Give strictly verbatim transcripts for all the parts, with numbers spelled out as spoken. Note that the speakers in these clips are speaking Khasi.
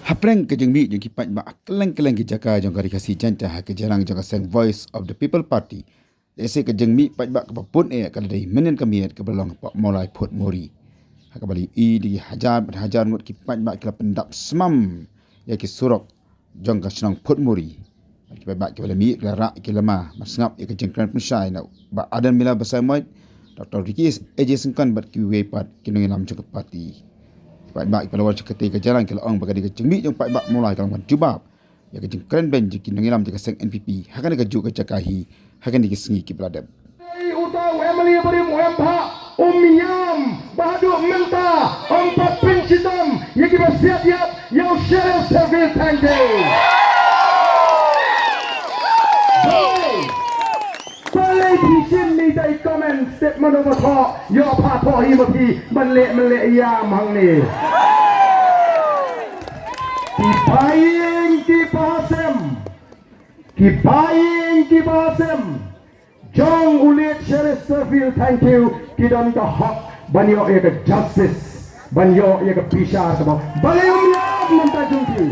Hapdeng ka jingmih jong ki paidbah kylleng kylleng ki jaka jong ka Ri Khasi Jaiñtia ha ka jingïalang jong ka seng Voice of the People Party, lehse ka jingmih paidbah kaba bun eh ka la dei mynnin ka miet kaba long hapoh Mawlai Photmori. Ha kaba la ïohi da ki hajar bad hajar ngut ki paidbah ki la pyndap smam ïa ki surok jong ka shnong Photmori. Bad ki paidbah kiba la mih ki la rah ïa ki lama ban sngap ïa ka jingkren pynshai na u Bah Ardent Miller Basaiawmoit, Doctor Ricky A J Syngkon bad kiwei pat ki nongïalam jong ka party. Ki paidbah kiba la wan sha katei ka jingïalang ki la ong ba ka dei ka jingmih jong paidbah Mawlai ka long ban jubab ïa ka jingkren beiñ jong ki nongïalam jong ka seng N P P ha kane kajuh ka jaka hi ha kine ki sngi kiba la dep. Uta u M L A barim u em phah um ïam ba haduh mynta um pat pynshitom ïa kiba siat ïap ïa u Sheriff Service Thangthiew. Balei phi shim ïa i comment statement u ba thoh ïoh phah thoh hi ma phi ban leh mynleh ïam hangne. Ki païing ki pasem, ki païing ki pasem jong u late Sheriff Service Thangthiew ki don ka hok ban ïoh ïa ka justice, ban ïoh ïa ka bishar kaba balei um ïam mynta jong ki.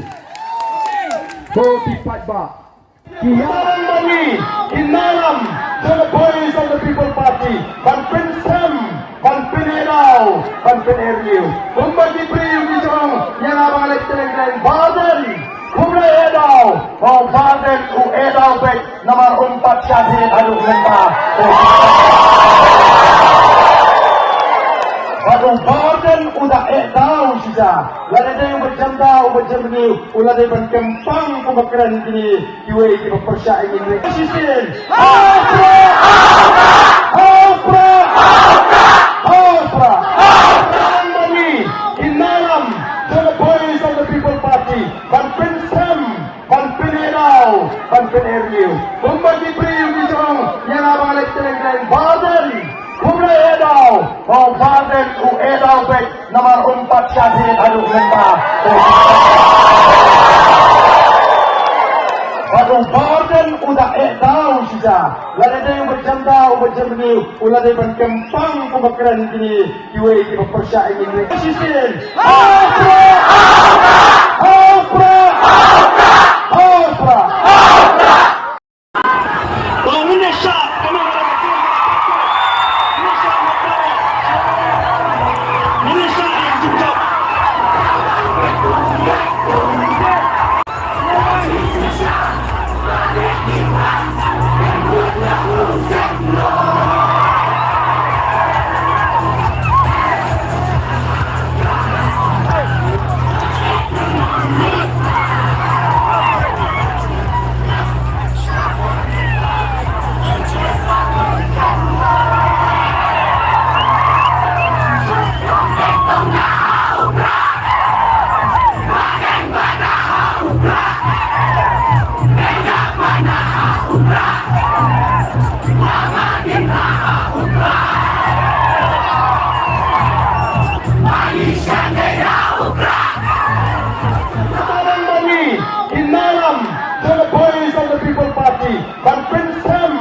Ko ki paidbah ki ïam ban ni ki nongïalam jong ka Voice of the People Party ban pynsem, ban pynïadaw, ban pynïarliew. Kumba ki briew ki jong ïa nga ba nga leh teng teng Bah Ardent. Khublei ïa daw, ba u Bah Ardent u ïa daw beit namar um pat shah thied haduh mynta. Bad u Bah Ardent u da ïa daw shisha. Lada dei u ba jam da, u ba jam ni, u la dei ban kyrpang kum ba kren kine kiwei kiba pyrshah ïa ngi. Shisien. Ha u Prah! Ha u Prah! Ha u Prah! Ki nongïalam jong ka Voice of the People Party ban pynsem, ban pynïadaw, ban pynïarliew. Kumba ki briew ki jong ïa nga ba nga leh teng teng Bah Ardent. Khublei ïa daw, ba u Bah Ardent u ïa daw beit namar um pat shah thied haduh mynta. Bad u Bah Ardent u da ïa daw shisha. Lada dei u ba jam da, u ba jam ni, u la dei ban kyrpang kum ba kren kine kiwei kiba pyrshah ïa ngi. Shisien. Ha u Prah! Ha u Prah! Ha u Prah! Ki nongïalam jong ka Voice of the People Party ban pynsem,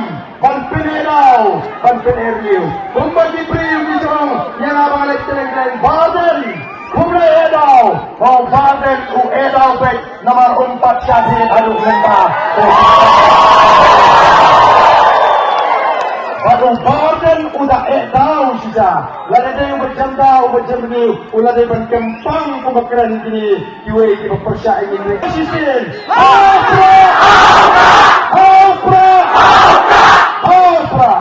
ban pynïadaw, ban pynïarliew. Kumba ki briew ki jong ïa nga ba nga leh teng teng Bah Ardent. Khublei ïa daw, ba u Bah Ardent u ïa daw beit namar um pat shah thied haduh mynta. Bad u Bah Ardent u da ïa daw shisha. Lada dei u ba jam da, u ba jam ni, u la dei ban kyrpang kum ba kren kine kiwei kiba pyrshah ïa ngi. Shisien. Ha u Prah! Ha u Prah! Ha u Prah!